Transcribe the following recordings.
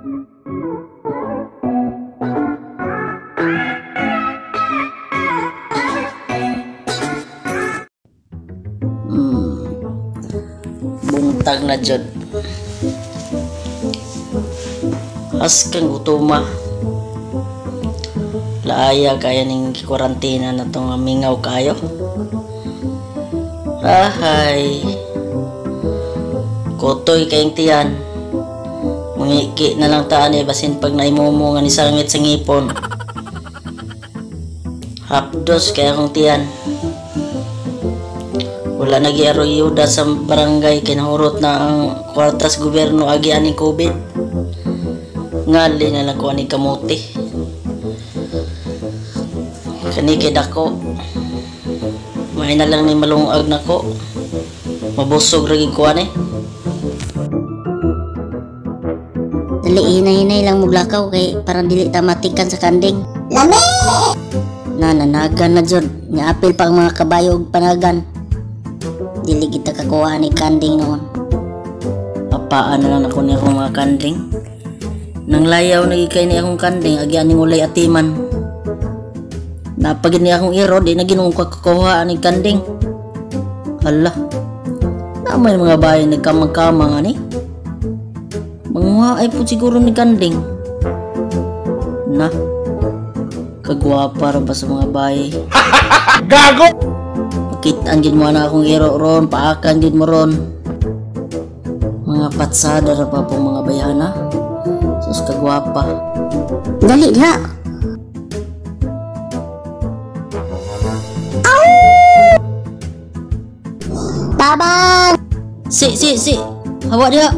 Buntag na jud. Askang gutuma. Laaya kaya ning kwarantina na tong mingaw kayo. Ahay. Kutoy kayong tiyan. Mangiki na lang taan eh, basin pag naimumo nga nisangit sa ngipon. Hapdos kaya akong tiyan. Wala nagiaroy yuda sa barangay, kinahurot na ang kwartas gobyerno agi aning COVID. Ngali na lang ko aning kamuti. Kani kay dako. May na lang ni malungag nako. Mabusog ra gid ko ani. Dali, hinay-hinay lang muglakaw kay parang dili ta matikan sa kanding. Lami! Na nanagan na jud, niapil pa ang mga kabayo og panagan. Dili kita kakuha ni kanding noon. Papaan na lang ako ni akong mga kanding. Nang layaw na kay ni akong kanding, agi aning ulay atiman. Napagid ni akong iro, di na ginuong kakuha ani kanding. Hala, namay mga bayan nagkamang-kamang ani. Manguha ay po siguro ni kanding. Na, kagwapa ra ba sa mga bahay? Gago! Pakitaan gid mo na akong iro ron, paakan gid mo ron. Mga patsada ra pa pong mga bayhana. Sus kagwapa. Dali diha. Tabang! Si si si. Hawa diha.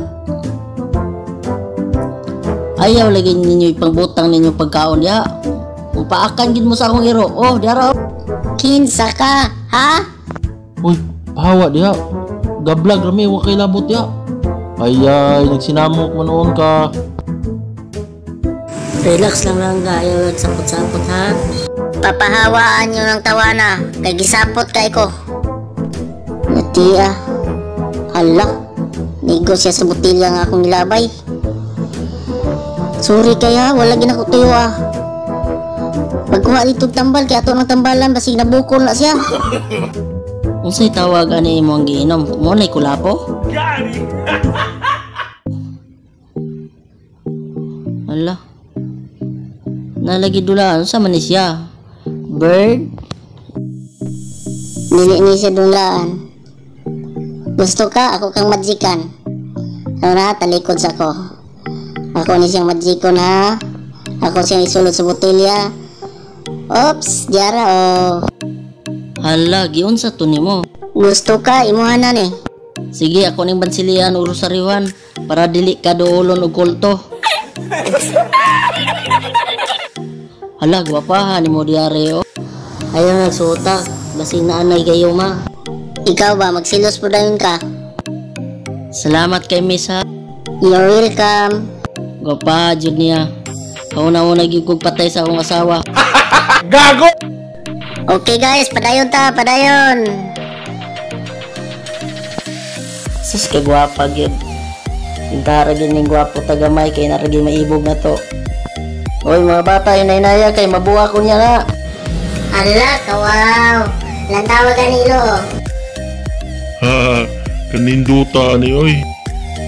Ayaw lagi ninyo ipangbutang ninyo pagkaon diha. Kung paakan gid mo sa akong iro. Oh, diha ra. Kinsa ka, ha? Uy, pahawa diha. Gablag rami, wa kay labot diha. Ay, nagsinamok man noon ka. Relax lang lang ka, ayaw sapot-sapot ha. Papahawaan nyo ng tawana, kay gisapot kay ko. Natiya. Hala, nigo siya sa botilya nga akong nilabay. Sorry kaya, wala gina ko tuyo ah. Pagkuha dito tambal, kaya ato ng tambalan, basig nabukol na siya. Unsay tawag ani imo ang giinom? Mo nay kulapo? Hala. Nalagi dula, unsa man ni siya? Bird? Dili ni siya dulaan. Gusto ka, ako kang majikan. Ano na, talikod sa ko. Ako ni siyang majikon ha. Ako siyang isulod sa botelya. Oops, diara oh. Hala, giunsa to nimo? Gusto ka, imuha na ni. Sige, ako ning bansilian o rosaryohan para dili ka duolon og kulto. Hala, gwapahan nimo diare oh. Ayaw nagsuta, basin na anay kayo ma. Ikaw ba, magsilos po dayon ka? Salamat kay miss ha. You're welcome. Gwapaha jud niya. Kauna-una gyud kog patay sa akong asawa. Gago! Okay guys, padayon ta, padayon. Sus kagwapa gyud. Intara gyud ning gwapo tagamay kay nara gyud maibog na to. Oy mga bata, inay-naya kay mabuha ko niya na. Ala, kawaw. Lantawa ganilo. Ha, kaninduta ni oy.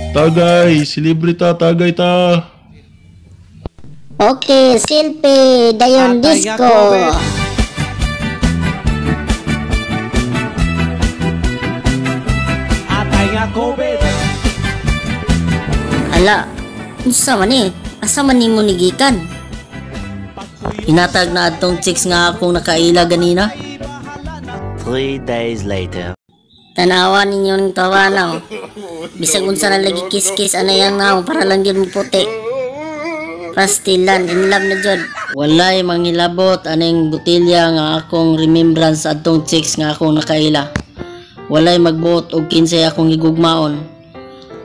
Tagay, silibre ta, tagay ta. Okay, selfie, dayon Atay nga disco. COVID. Atay nga COVID. Ala, unsa man ni? Asa man nimo nigikan? Hinatag na atong chicks nga akong nakaila ganina. 3 days later. Tanawa ninyo ng tawana oh. Bisag unsa na lagi kiss-kiss anay ang naong para lang gyud puti. Pastilan, in love na jud. Walay mangilabot aning botelya nga akong remembrance adtong chicks nga akong nakaila. Walay magbuot og kinsay akong gigugmaon.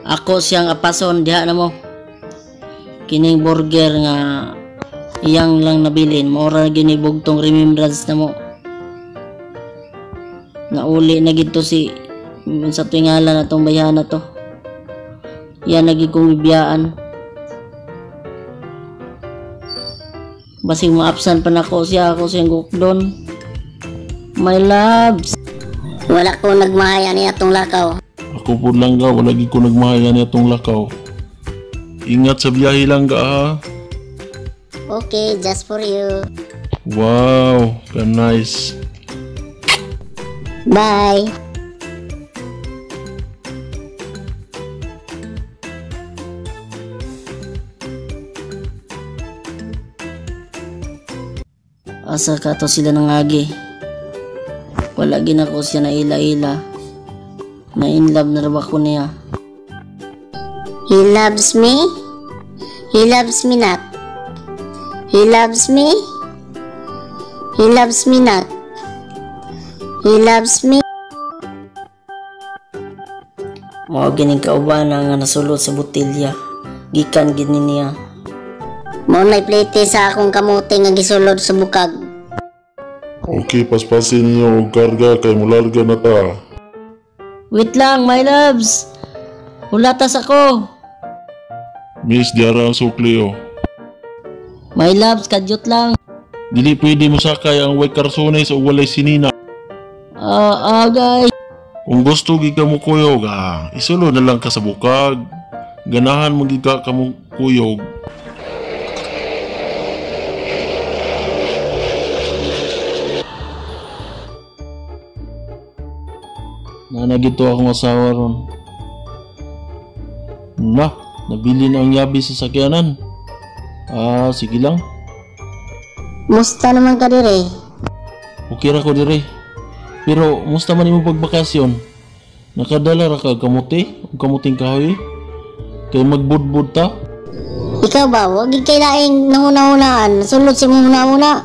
Ako siyang apason diha na mo. Kining burger nga iyang lang nabilin, mao ra gyud ni bugtong remembrance na mo. Nauli na gid to si unsa to ngalan atong bayhana to. Yan lagi kong ibiyaan. Basig maapsan pa nako siya, ako siyang gukdon. My loves. Wala ko nagmahaya ni atong lakaw. Ako pud langga, wala gid ko nagmahaya ni atong lakaw. Ingat sa biyahe langga ha. Okay, just for you. Wow, ka nice. Bye. Asa ka to sila nangagi. Wala gina ko siya na ila-ila. Na in love na ra ba ko niya. He loves me. He loves me not. He loves me. He loves me not. He loves me. Mao gining kaubana nga nasulod sa botelya. Gikan gid ni niya. Mao nay plete sa akong kamote nga gisulod sa bukag. Okay, paspasin ninyo og karga kay mularga na ta. Wait lang, my loves. Hulatas ako. Miss, diara ang sukli oh. My loves, kadyot lang. Dili pwede mosakay ang way karsones o walay sinina. Guys. Kung gusto gid ka mo kuyog, isulo na lang ka sa bukag. Ganahan mo gid ka mo kuyog. Nanagito akong asawa ron. Na, nabili na ang yabi sa sakyanan. Sige lang. Musta naman ka dire? Okay ra ko dire. Pero musta man imo pagbakasyon? Nakadala ra ka kamote, og kamuting kahoy. Kay magbudbud ta. Ikaw ba, wag gid kay laing nanguna-unaan, sulod sa imong huna-huna.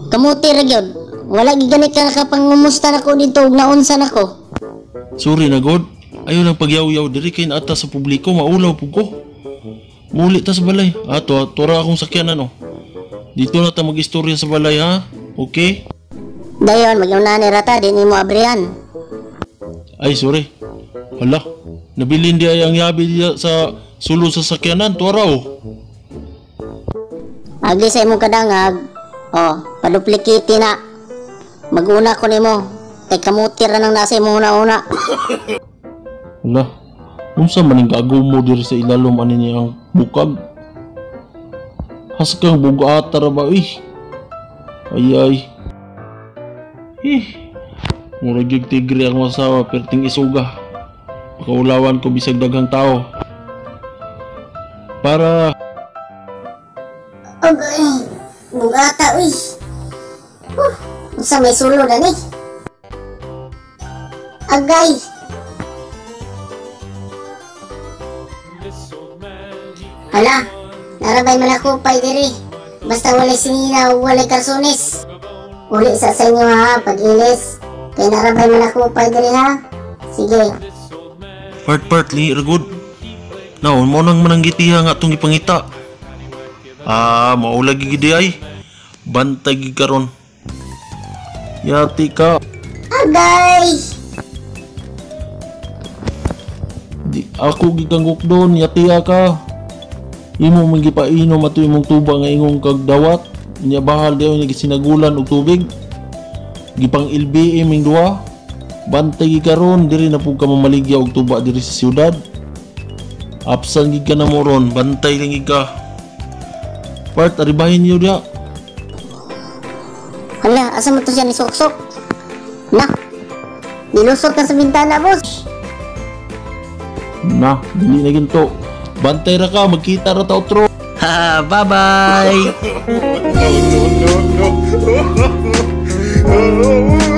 Kamote ra gyud. Wala gid gani ka nakapangumusta nako dito ug naunsa nako. Sorry na god. Ayaw lang pagyaw-yaw diri kay naata sa publiko, maulaw pud ko. Muli ta sa balay. Tura akong sakyanan oh. Dito na ta mag-istorya sa balay ha. Okay? Dayon mag-una ni rata din nimo abrihan. Ay sorry. Hala, nabilin di ay ang yabi diya sa sulod sa sakyanan, tuara oh. Agi sa imong kadangag. Oh, paduplikiti na. Mag-una ko nimo. Kay kamuti ra nang nasa imong una-una. Hala, unsa man ning kaagumo diri sa ilalom ani niya ang bukag? Haskang bugata ra ba uy? Ay ay. Murag gyud tigre ang asawa perting isuga. Pakaulawan ko bisag daghang tao. Para Ugay, bugata uy. Unsa may sulod ani? Agay. Hala, narabay man ako pay diri. Basta walay sinina o walay karsunis. Uli sa inyo ha, pag-ilis. Kay narabay man ako pay diri ha. Sige. Part li ragod. Naon mo nang mananggitiha nga atong ipangita. Mao lagi gid ay. Bantay gid karon. Yati ka. Agay. Di ako gikanggok doon, yati ka. Imo man gipainom ato imong tuba nga ingong kag dawat. Nya bahal dayon nga gisinagulan og tubig. Gipang LBM ing duha. Bantay gid karon diri na pud ka mamaligya og tuba diri sa siyudad. Absan gid ka na mo ron, bantay lang gid ka. Part aribahin niyo diha. Hala, asa man to siya ni suksok? Na. Nilusot ka sa bintana, boss. Na, dili na ginto. Bantay ra ka, magkita ra ta otro. Ha, bye-bye. No, no, no, no.